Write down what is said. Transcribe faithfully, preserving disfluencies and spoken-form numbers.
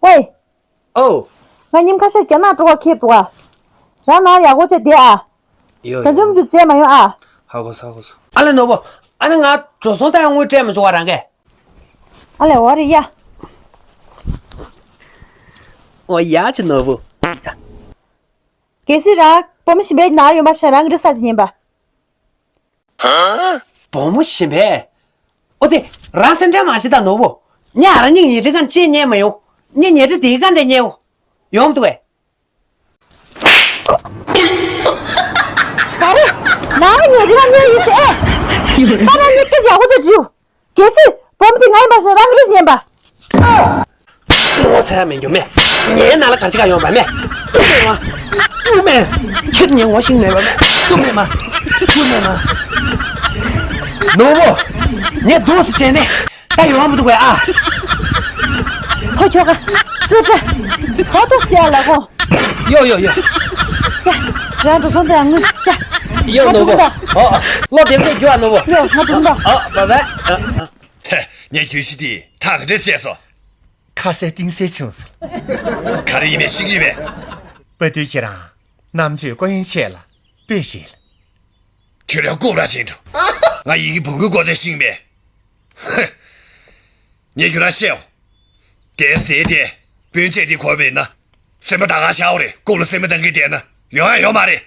ཝེ། ཨོ། ང་ཉིན་ཁ་ཤས་རྒྱ་ནག་འགྲོ་བ་ཁེབས་འདུག་ཨ། རང་ནང་ཡག་པོ་བྱས་བསྡད་ཨ། ཡོ་ད་ཡོ། འཇོམས་འཇུག་བྱས་མ་ཡོང་ཨ། ཧ་གོ་སོང་ཧ་གོ་སོང་། ཨ་ལེ་ནོར་བུ། ཨ་ནི་ང་འགྲོ་སོང་ད་དངུལ་སྤྲད་མ་བྱུང་བ་རང་གས། ཨ་ལེ་འོ་རེད་ཡ། ཨོ་ཡ་ཅི་ནོར་བུ། གལ་སྲིད་རང་བུ་མོ་གཞན་པའི་ནང་ཡོད་མ་ཤེས་རང་གི་འདྲ་ས་ཅི་ཉན་པ། བུ་མོ་གཞན་པས། ཨོ་ཙི། རང་སེམས་ཁྲལ་མ་བྱེད་ད་ནོར་བུ། ངས་ཨ་ར་གཉིས་ཀྱི་ཉལ་ཁྲི་ཁང་ཅིག་རྙེད་མ་ཡོང་། ངས་ཉལ་ཁྲི་དེའི་ཁང་དེ་རྙེད་འོ། ཡོང་མི་འདུག་གས། ག་རེ། ནང་གི་ཉལ་ཁྲི་ཁང་རྙེད་ཡོད་ཟེར་ཨེ། ད་རང་ཉིད་སྐད་ཆ་ཡག་པོ་བྱས་དྲིས། གལ་སྲིད་བུ་མོ་དེ་ང་ཡིན་པ་སོང་རང་གི་རེད་ཉན་པ། ངོ་ཚ་ཡ་མེད་འགྱོ་མེ། ངའི་ནང་ལ་གར་ཅི་ག་ཡོང་བ་མེ། ཀྱུ་མེ་མ། ཀྱུ་མེ། ཁྱེད་ངའི་ངོ་ཤེས་མེད་པ་མེ། ཀྱུ་མེ་མ། ཀྱུ་མེ་མ། ནོར་བུ། ངས་འདུག་སེ་བྱས་ནས་ད་ཡོང་མི་འདུག་གས་ཨ། ཁོ་ཁྱོ་ག་ཙི་ཙི། ཧོ་ཏོ་སི་ཡ་ལ་གོ། ཡོ་ཡོ་ཡོ། ཡ། རང་འགྲོ་སོང་དེ་ངུ་ཡ། ཡོ་ནོར་བུ། ང་འགྲོ་གི་འདུག་ཨོ་ཨོ། བློ་བདེ་པོ་རྒྱུ་ཨ་ནོར་བུ། ཡོ་ང་འགྲོ་གི་འདུག་ཨོ་བ་བ། ཨ་ཨ། ཧེ། ངས་རྒྱུ་ཤི་དེ་ཐག་རེ་བཅད་སོང་། ཁ་ཟས་གཏིང་ཟས་བྱུང་སོང་། ག་རེ་ཡིན་མེད་ཤེས་ཀྱི་ཡོད་མེད། དཔའ་ཐུལ་ཁྱེད་རང་། རྣམ་དཔྱོད་སྐུ་ཡོན་ཆེ་ལ་དཔེ་ཞིག་ལ། ཁྱོད་རང་རྐུབ་ར་ཕྱིན་འགྲོ། ང་ཡི་གེ་བུ་གུའི་སྒོ་རྩ་ཤིང་མེད། ཧེ། ངས་ཁྱོད་རང་བཤད་འོ། དེས་དེ་དེ་སྤུན་མཆེད་དེ་གོ་བས་ན། སེམས་པ་ད་ག་ཤའོ་རེད་རྐུབ་ལ་སེམས་པ་བཏང་གི་བསྡད་ན་ཡོང་ཡ་ཡོད་མ་རེད།